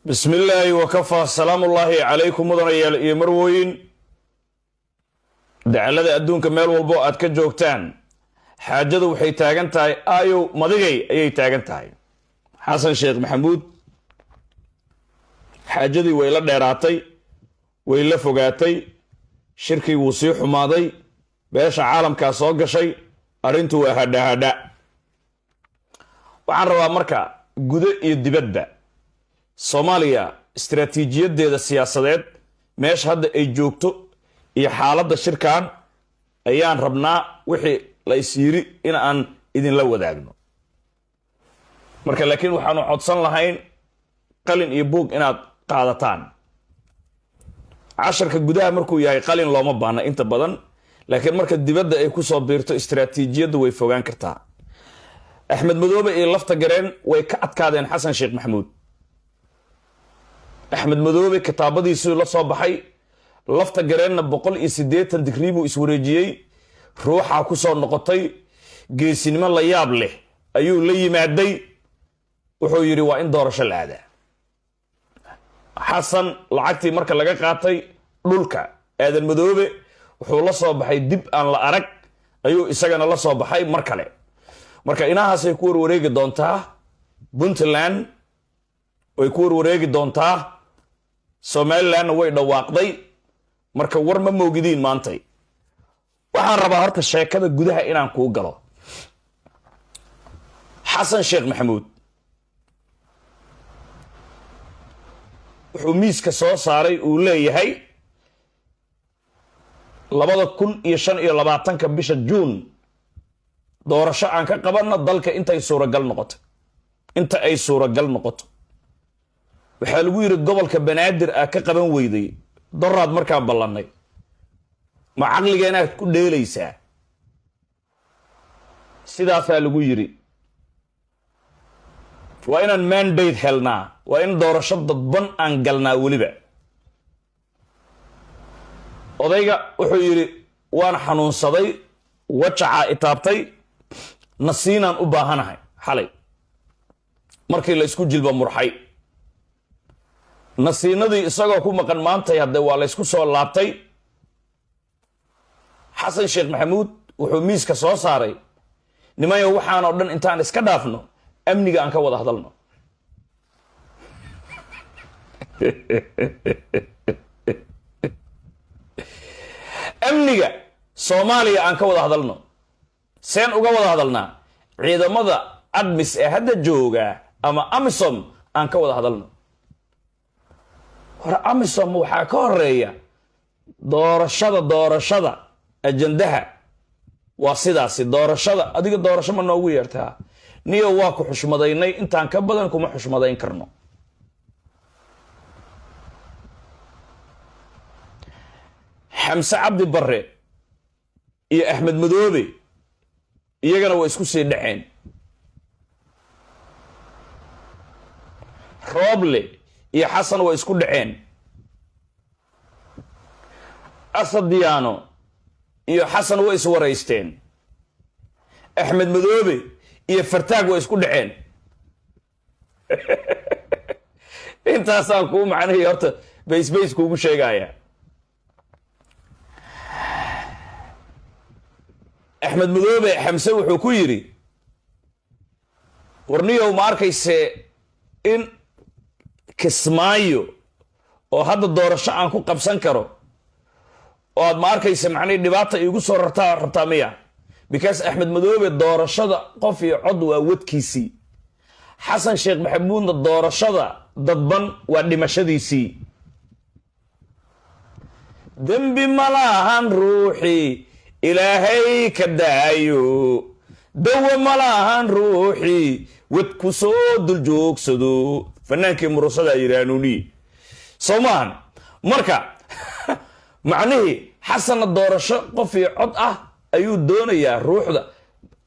Bismi illaahi wakafaa. Salaamullaahi calaykum, mudanayaal iyo marwooyin, dacalada adduunka meel walbo aad ka joogtaan. Xaajadu waxay taagan tahay aayow madigay ayay taagan tahay. Xasan Sheekh Maxamuud xaajadii way la dheeraatay, way la fogaatay, shirkii wuu sii xumaaday, beesha caalamkaa soo gashay, arrintu waa hadhahadha. Waxaan rabaa marka gudo iyo dibadba Soomaaliya istaraatiijiyadeeda siyaasadeed meesha hadda ay joogto iyo xaaladda shirkan ayaan rabnaa wixii la is yiri in aan idinla wadaagno. Marka laakiin waxaanu codsan lahayn qalin iyo buug inaad qaadataan. Casharka gudaha markuu yahay qalin looma baahna inta badan, laakiin marka dibadda ay kusoo biirto istaraatiijiyaddu way fogaan kartaa. Axmed Madoobe iyo Lafta Gareen way ka adkaadeen Xasan Sheekh Maxamuud. Axmed Madoobe kitaabadiisuu la soo baxay, Lafta Gareenna 180 digrii buu iswareejiyey, ruuxaa ku soo noqotay, geesinimo la yaab leh ayuu la yimaaday. Wuxuu yidhi waa in doorasho la aadaa. Xasan lacagtii marka laga qaatay dhulka, Aadan Madoobe wuxuu la soo baxay dib aan la arag ayuu isagana la soo baxay mar kale. Marka inahaasay ku warwareegi doontaa Puntland, way ku warwareegi doontaa Somalilandna, way dhawaaqday. Marka war ma moogidiin maantay. Waxaan rabaa horta sheekada gudaha inaan kuu galo. Xasan Sheekh Maxamuud wuxuu miiska soo saaray uu leeyahay 2025-ka bisha Juun doorasho aan ka qabanno dalka intay suuragal noqoto, inta ay suuragal noqoto. Waxaa lagu yidhi gobolka Banaadir aa ka qaban weyday doraad markaan ballannay, ma caqligeenaad ku dheelaysaa? Sidaasaa lagu yidhi. Waa inaan mandate helnaa, waa in doorasho dadban aan galnaa. Weliba odayga wuxuu yidhi waan xanuunsaday, wajacaa itaabtay, nasiinaan u baahanahay. Xalay markii la isku jilba murxay nasiinadii isagoo ku maqan, maantay haddee waa la ysku soo laabtay. Xasan Sheekh Maxamuud wuxuu miiska soo saaray, nimanyo, waxaanoo dhan intaan iska dhaafno amniga aan ka wada hadalno. Amniga Soomaaliya aan ka wada hadalno. Seen uga wada hadalnaa? Ciidamada ADMIS ee hadda jooga ama AMISOM aan ka wada hadalno. Hore AMISOM waxaa ka horeeya doorashada. Doorashada ajandaha waa sidaasi. Doorashada adiga doorasho ma noogu yeertaa? Niyo, waa ku xushmadaynay, intaan ka badan kuma xushmadayn karno. Xamse Cabdi Barre iyo Axmed Madoobe iyagana waa isku sii dhaceen. Rooble iyo Xasan waa isku dhaceen. Asad Diyaano iyo Xasan way iswaraysteen. Axmed Madoobe iyo Fartaag waa isku dhaceen. Intaasaan kuu macnahii horta baysbays kuugu sheegaya. Axmed Madoobe Xamse wuxuu ku yidhi, warniyow, ma arkayse in Kismaayo oo hadda doorasho aan ku qabsan karo oo aad ma arkayse macnihii dhibaata iigu soo rartaa rabtaa miya? Because Axmed Madoobe doorashada qof iyo cod waa wadkiisii, Xasan Sheekh Maxamuudna doorashada dadban waa dhimashadiisii. Dembi malahan ruuxii Ilaahay ka daayo, dawa malahan ruuxii wad ku soo dul joogsado. Fanaankii murusadaa yidhi hanuuniye soo maahan. Marka macnihii Xasanna doorasho qof iyo cod ah ayuu doonayaa, ruuxda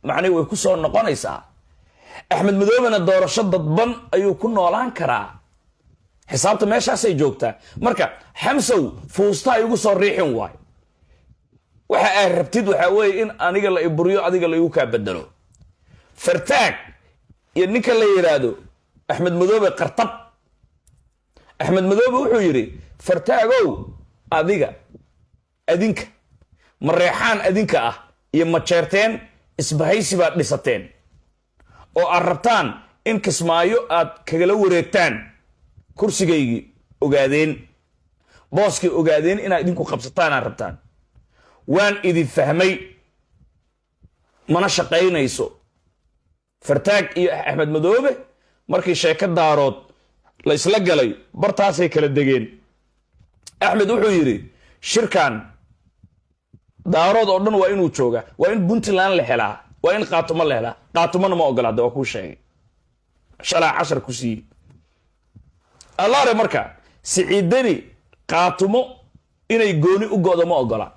macnihii way ku soo noqonaysaa. Axmed Madoobena doorasho dadban ayuu ku noolaan karaa. Xisaabta meeshaasay joogtaa. Marka Xamsow, fuustaha igu soo riixin waay. Waxa aad rabtid waxaa weeye in aniga la iburiyo, adiga la igu kaa bedelo. Fartaag iyo ninka la yidhaahdo Axmed Madoobe qartab. Axmed Madoobe wuxuu yidhi, Fartaagow, adiga adinka Mareexaan adinka ah iyo Majeerteen isbahaysi baad dhisateen oo aad rabtaan in Kismaayo aad kagala wareegtaan kursigaygii Ogaadeen, booskii Ogaadeen inaad idinku qabsataan aad rabtaan. Waan idin fahmay, mana shaqaynayso. Fartaag iyo Axmed Madoobe markii sheeko Daarood la isla galay, bartaasay kala degeen. Axmed wuxuu yidhi, shirkan Daarood oo dhan waa inuu joogaa, waa in Puntland la helaa, waa in Qaatumo la helaa. Qaatumona ma ogolaada, waa kuu sheegay shalaa, cashar ku siiyey Allaare. Marka Siciidani Qaatumo inay gooni u go'do ma ogola.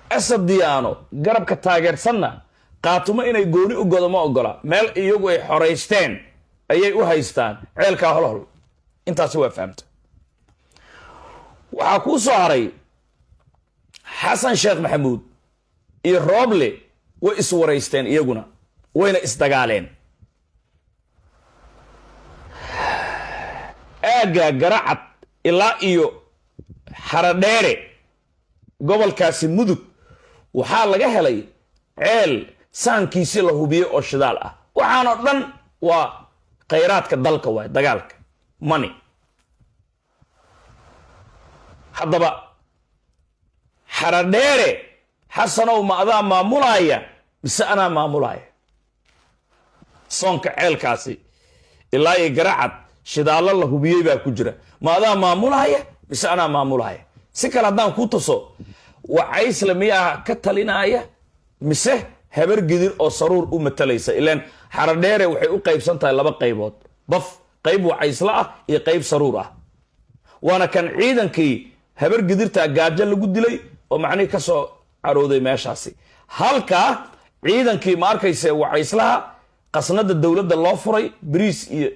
Asad Diyaano garabka taageersanna Qaatumo inay gooni u godo ma ogola. Meel iyagu ay xoraysteen ayay u haystaan ceelkaa Holhol. Intaasi waa fahamta. Waxaa kuu soo haray Xasan Sheekh Maxamuud iyo Rooble way iswaraysteen iyaguna, wayna isdagaaleen. Aagga Garacad ilaa iyo Xaradheere, gobolkaasi Mudug, waxaa laga helay ceel saankiisi la hubiyey oo shidaal ah. Waxaanoo dhan waa khayraadka dalka, waay dagaalka money. Haddaba Xaradheere, Xasanow, ma adaa maamulaaya mise anaa maamulaaya? Soonka ceelkaasi ilaa iyo Garacad shidaallo la hubiyey baa ku jira. Ma adaa maamulaaya mise anaa maamulaaya? Si kale haddaan kuu tuso, Wacaysle miyaa ka talinaaya mise Habar Gidir oo Saruur u matalaysa? Ilaan Xaradheere waxay u qaybsan tahay laba qaybood baf, qayb Wacaysle ah iyo qayb Saruur ah. Waana kan ciidankii Habar Gidirtaa gaajo lagu dilay oo macnihii ka soo carooday meeshaasi, halka ciidankii, ma arkayse, Wacayslaha qasnada dowladda loo furay, bariis iyo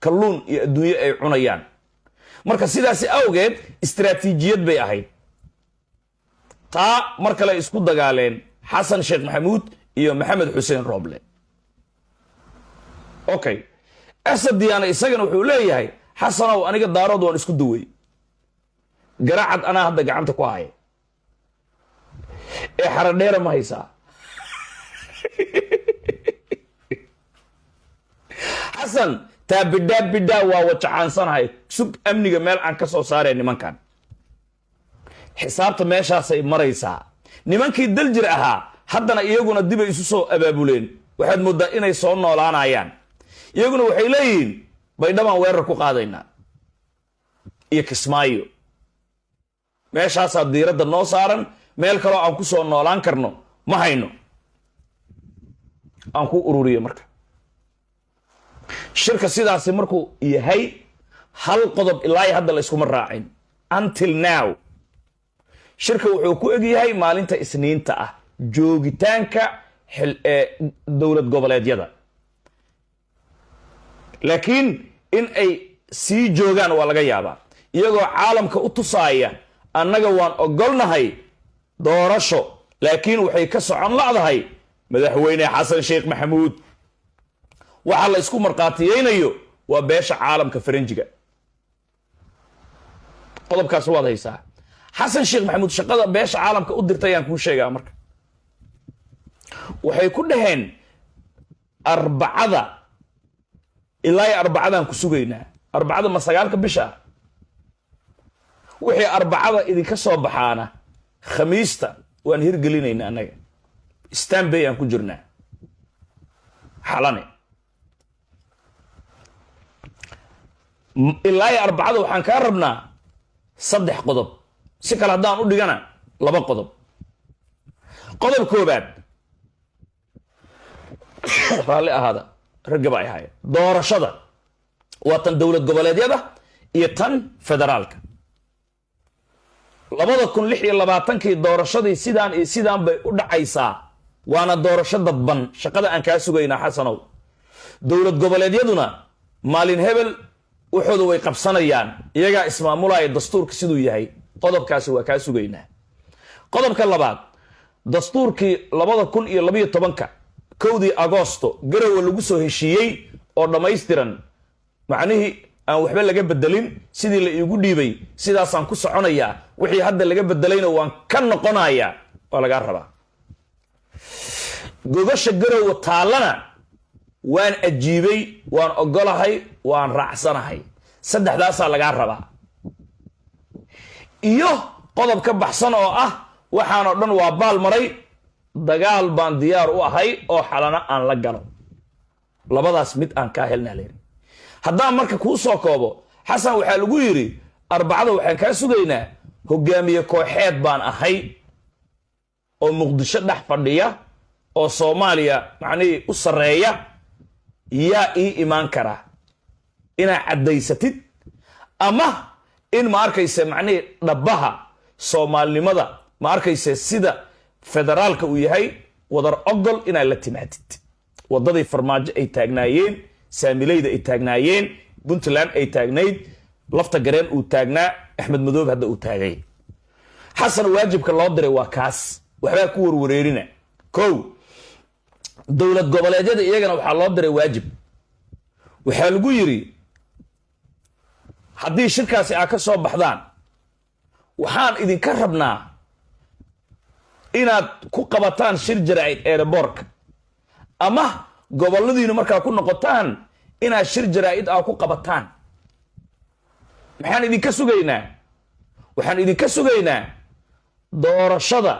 kalluun iyo adduunye ay cunayaan. Marka sidaasi awgeed istaraatiijiyad bay ahayd taa. Mar kale ay isku dagaaleen Xasan Sheekh Maxamuud iyo Maxamed Xuseen Rooble. Okay, Asad Diyaana isagana wuxuu leeyahay, Xasanow, aniga Daarood waan isku dawey, Garacad anaa hadda gacanta ku haya, ee Xaradheere ma haysaa? Xasan taa bidhaa bidhaa waa wajacaansanahay, sug amniga meel aan ka soo saaraya nimankan. Xisaabta meeshaasay maraysaa. Nimankii Daljir ahaa haddana iyaguna dibay isu soo abaabuleen. Waxaad mooddaa inay soo noolaanayaan. Iyaguna waxay leeyihiin, Baydhabaan weerar ku qaadaynaa iyo Kismaayo. Meeshaasaa diiradda noo saaran, meel kaloo aan ku soo noolaan karno ma hayno. Aan ku ururiyo marka shirka sidaasi markuu yahay, hal qodob ilaa hadda la iskuma raacin until now. Shirka wuxuu ku egyahay maalinta Isniinta ah, joogitaanka dowlad goboleedyada, laakiin in ay sii joogaan waa laga yaabaa, iyagoo caalamka u tusaaya annaga waan ogolnahay doorasho, laakiin waxay ka socon la'dahay Madaxweyne Xasan Sheekh Maxamuud. Waxaa la isku markhaatiyeynayo waa beesha caalamka, faranjiga. Qodobkaas waad haysaa. Xasan Sheekh Maxamuud shaqada beesha caalamka u dirtay ayaan kuu sheegaa. Marka waxay ku dhaheen, Arbacada ilaa iyo Arbacadaan ku sugaynaa. Arbacada ma 9-ka bisha ah? Wixii Arbacada idinka soo baxaana, Khamiista waan hirgelinaynaa. Annaga stanbay aan ku jirnaa Xalane. Ilaa iyo Arbacada waxaan kaa rabnaa saddex qodob. Si kale haddaan u dhigana, laba qodob. Qodob koobaad, raalli ahaada, ragga ba ay ahaayeen, doorashada waa tan dowlad goboleedyada iyo tan federaalka. 2026-kii doorashadii sidaan iyo sidaan bay u dhacaysaa, waana doorasho dadban. Shaqada aan kaa sugaynaa, Xasanow, dowlad goboleedyaduna maalin hebel waxooda way qabsanayaan, iyagaa ismaamulaya dastuurka siduu yahay. Qodobkaasi waa kaa sugaynaa. Qodobka labaad, dastuurkii 2012-ka 1-dii Agoosto Garowe lagu soo heshiiyey oo dhammaystiran, macnihii Aan waxba laga bedelin sidii la iigu dhiibay, sidaasaan ku soconayaa. Wixii hadda laga bedelayna waan ka noqonayaa, waa lagaa rabaa. Gogasha Garowa taallana waan ajiibay, waan ogolahay, waan raacsanahay. Saddexdaasaa lagaa rabaa. Iyo qodob ka baxsan oo ah waxaan oo dhan waa baal maray, dagaal baan diyaar u ahay oo Xalana aan la galo. Labadaas mid aan kaa helnaa layidhi. Haddaan marka kuu soo koobo, Xasan waxaa lagu yidhi Arbacada waxaan kaa sugaynaa hogaamiye kooxeed baan ahay oo Muqdisho dhex fadhiya oo Soomaaliya macnihii u sarreeya, yaa ii imaan karaa? Inaad caddaysatid ama in, ma arkayse, macnihii dhabbaha soomaalinimada, ma arkayse, sida federaalka uu yahay wadar ogol inaad la timaadid, waddadii Farmaajo ay taagnaayeen, saamilayda ay taagnaayeen, Puntland ay taagnayd, Lafta Gareen uu taagnaa, Axmed Madoobe hadda uu taagay. Xasan waajibka loo diray waa kaas, waxbaa ku warwareerina. Kow, dowlad goboleedyada iyagana waxaa loo diray waajib. Waxaa lagu yidhi haddii shirkaasi aa ka soo baxdaan, waxaan idinka rabnaa inaad ku qabataan shir jaraa'id airport-ka ama goboladiinu markaa ku noqotaan, inaad shir jaraa'id aa ku qabataan. Maxaan idinka sugaynaa? Waxaan idinka sugaynaa doorashada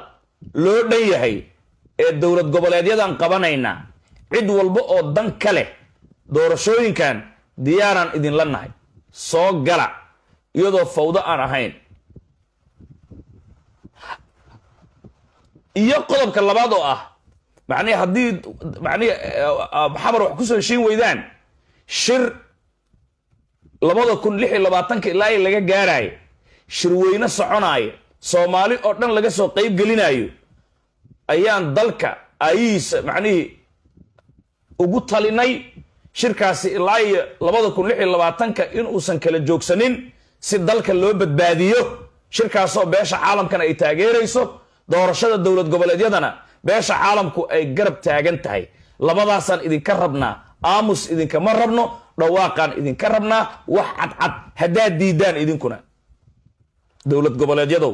loo dhan yahay ee dowlad goboleedyadan qabanaynaa. Cid walba oo dan ka leh doorashooyinkan diyaaraan idinla nahay, soo gala iyadoo fawdo aan ahayn. Iyo qodobka labaad oo ah macnihi haddii macnihi Xamar wax kusoo heshiin weydaan, shir 2026-ka ilaa i laga gaaraayo, shirweyne soconaayo, Soomaali oo dhan laga soo qayb gelinayo ayaan dalka aayihiisa macnihii ugu talinay. Shirkaasi ilaa iyo 2026-ka inuusan kala joogsanin si dalka loo badbaadiyo. Shirkaasoo beesha caalamkana ay taageerayso, doorashada dowlad goboleedyadana beesha caalamku ay garab taagan tahay. Labadaasaan idinka rabnaa, aamus idinkama rabno, dhawaaqaan idinka rabnaa, wax cadcad. Haddaad diidaan idinkuna dowlad goboleedyadow,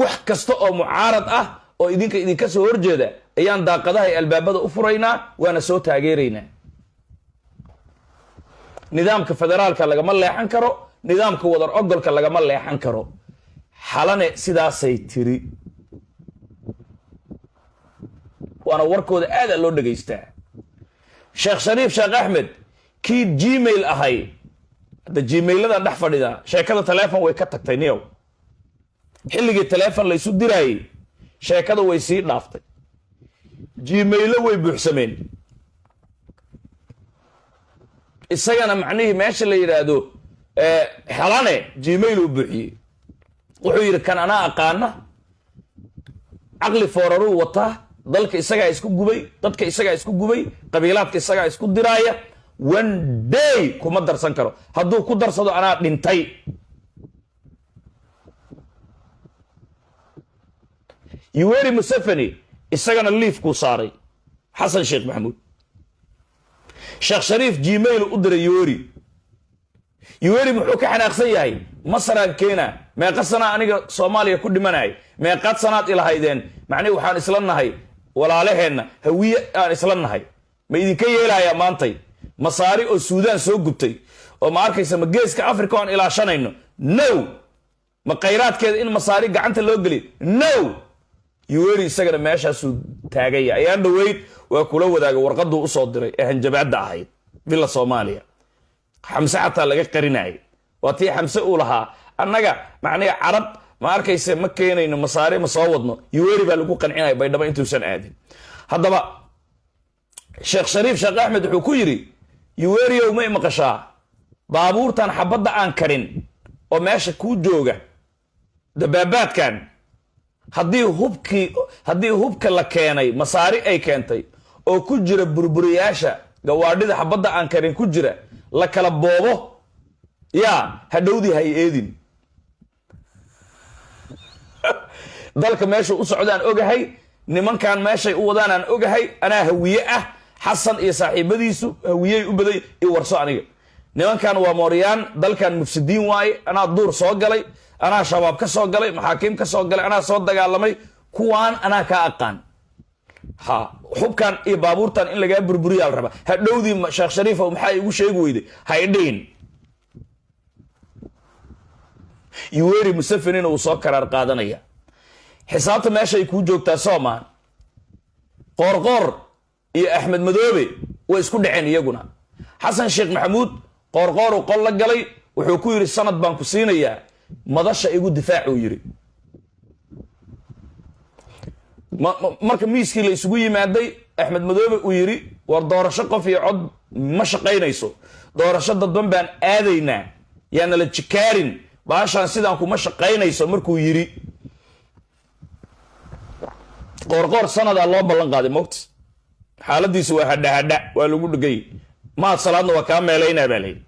wax kasta oo mucaarad ah oo idinka idinka soo horjeeda ayaan daaqadaha iyo albaabada u furaynaa, waana soo taageeraynaa. Nidaamka federaalka lagama leexan karo, nidaamka wadar ogolka lagama leexan karo. Xalane sidaasay tiri, waana warkooda aada loo dhegaystaa. Sheekh Shariif Sheekh Axmed kii Gmail ahay, hadda Gmailadan dhex fadhidaa, sheekada telefon way ka tagtay niyow. Xilligii telefon laysu diraayey sheekada way sii dhaaftay, Gmailo way buuxsameen. Isagana macnihii meesha la yidhaahdo Xelane Gmail uu buuxiyey. Wuxuu yidhi kan anaa aqaana, caqli fooraruu wataa, dalka isagaa isku gubay, dadka isagaa isku gubay, qabiilaadka isagaa isku diraaya, one day kuma darsan karo, hadduu ku darsado anaa dhintay. Yuweri Museveni isagana liifkuu saaray Xasan Sheekh Maxamuud. Sheekh Shariif Gmail u diray Yuweri. Yuweri muxuu ka xanaaqsan yahay? Masaraan keena, meeqa sanaa aniga Soomaaliya ku dhimanay, meeqaad sanaad ilahaydeen, macnihi waxaan isla nahay walaalaheenna Hawiye aan isla nahay, ma idinka yeelayaa maantay Masaari oo Suudaan soo gubtay oo, ma arkaysa, ma geeska Africa aan ilaashanayno? No. Ma khayraadkeeda in Masaari gacanta loo geliyo? No. Yuweri isagana meeshaasuu taaganya. Ayaan dhoweyd waa kula wadaaga warqaduu usoo diray ee hanjabaadda ahayd Villa Soomaaliya. Xamse xataa laga qarinayay, waa tii Xamse uu lahaa annaga macnihi Carab, ma arkayse, ma keenayno Masaari, ma soo wadno. Yuweri baa lagu qancinaya Baydhabo intuusan aadin. Haddaba Sheekh Shariif Sheekh Axmed wuxuu ku yidhi: Yuweriyow, ma imaqashaa? Baabuurtan xabadda aan karin oo meesha kuu jooga, dabaabaadkan, haddii hubkii, haddii hubka la keenay Masaari ay keentay oo ku jira burburiyaasha gawaadhida xabadda aan karin ku jira la kala boobo, yaa hadhowdii hay eedin. Dalka meesha u socdaan ogahay, nimankan meeshay u wadaan aan ogahay, anaa Hawiye ah. Xasan iyo saaxiibadiisu Hawiyey u baday, i warso aniga. Nimankan waa mooryaan, dalkan mufsidiin waaye. Anaa duur soo galay, anaa Shabaab ka soo galay, maxaakiim ka soo galay, anaa soo dagaalamay. Kuwaan anaa kaa aqaan. Ha xubkan iyo baabuurtan in lagaa burburiyaa la rabaa. Hadhowdii Sheekh Shariifow maxaa igu sheegi weyday ha idhihin. Yuweri Musevenina uu soo karaar qaadanaya. Xisaabta meeshaay kuu joogtaa soomaan. Qoorqoor iyo Axmed Madoobe way isku dhaceen iyaguna. Xasan Sheekh Maxamuud Qoorqooruu qol la galay, wuxuu ku yidhi sanad baan ku siinayaa, madasha igu difaac, uu yidhi. Marka miiskii la isugu yimaaday, Axmed Madoobe uu yidhi war doorasho qof iyo cod ma shaqaynayso, doorasho dadban baan aadaynaa, yaana la jikaarin, baashaan sidaan kuma shaqaynayso, markuu yidhi Qoorqoor sanadaa loo ballan qaaday. Mogta xaaladiisu waa hadha hadha, waa lagu dhegay, maad salaadna waa kaa meelaynaa baa layidhi.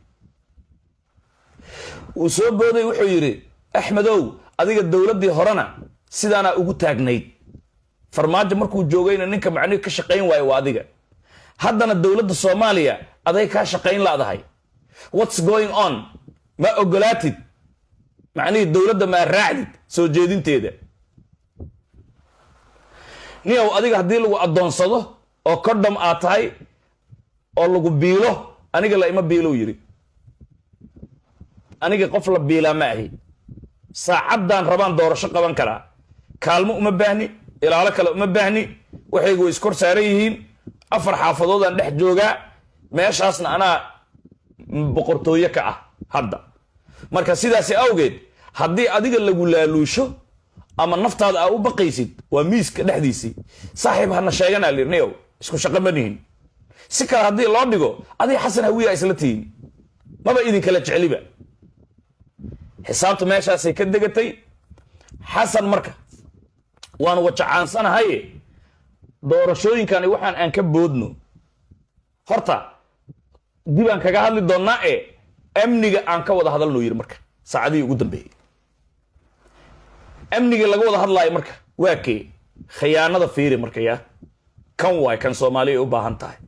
Wuu soo booday, wuxuu yidhi Axmedow, adiga dowladdii horena sidaanaa ugu taagnayd, Farmaajo markuu joogayna ninka macnihi ka shaqayn waayo waa adiga, haddana dowladda Soomaaliya aday kaa shaqayn la'dahay. What's going on? Ma ogolaatid macnihii dowladda, maa raacdid soo jeedinteeda? Niyow, adiga haddii lagu addoonsado oo kodham aad tahay oo lagu biilo, aniga la ima biilow yidhi. Aniga qof la biilaa ma ahi. Saacaddan rabaan doorasho qaban karaa, kaalmo uma baahni, ilaalo kale uma baahni, waxaygu way iskor saaran yihiin. 4 xaafadoodaan dhex joogaa, meeshaasna anaa boqortooyo ka ah hadda. Marka sidaasi awgeed, haddii adiga lagu laaluusho ama naftaada aa u baqaysid, waa miiska dhexdiisii, saaxiib, hana sheeganaa lirniyow, isku shaqo ma nihin. Si kale haddii loo dhigo, adiga Xasan Hawiya isla tihiin, maba idinkala jecliba. Xisaabta meeshaasay ka degatay. Xasan marka waan wajacaansanahaye, doorashooyinkani waxaan aan ka boodno, horta dibaan kaga hadli doonnaa ee amniga aan ka wada hadalno, yidhi. Marka saacadihii ugu dambeeyey amniga laga wada hadlaayo marka waa kee? Khiyaanada fiiri marka, yaa kan waay kan Soomaaliya ay u baahan tahay.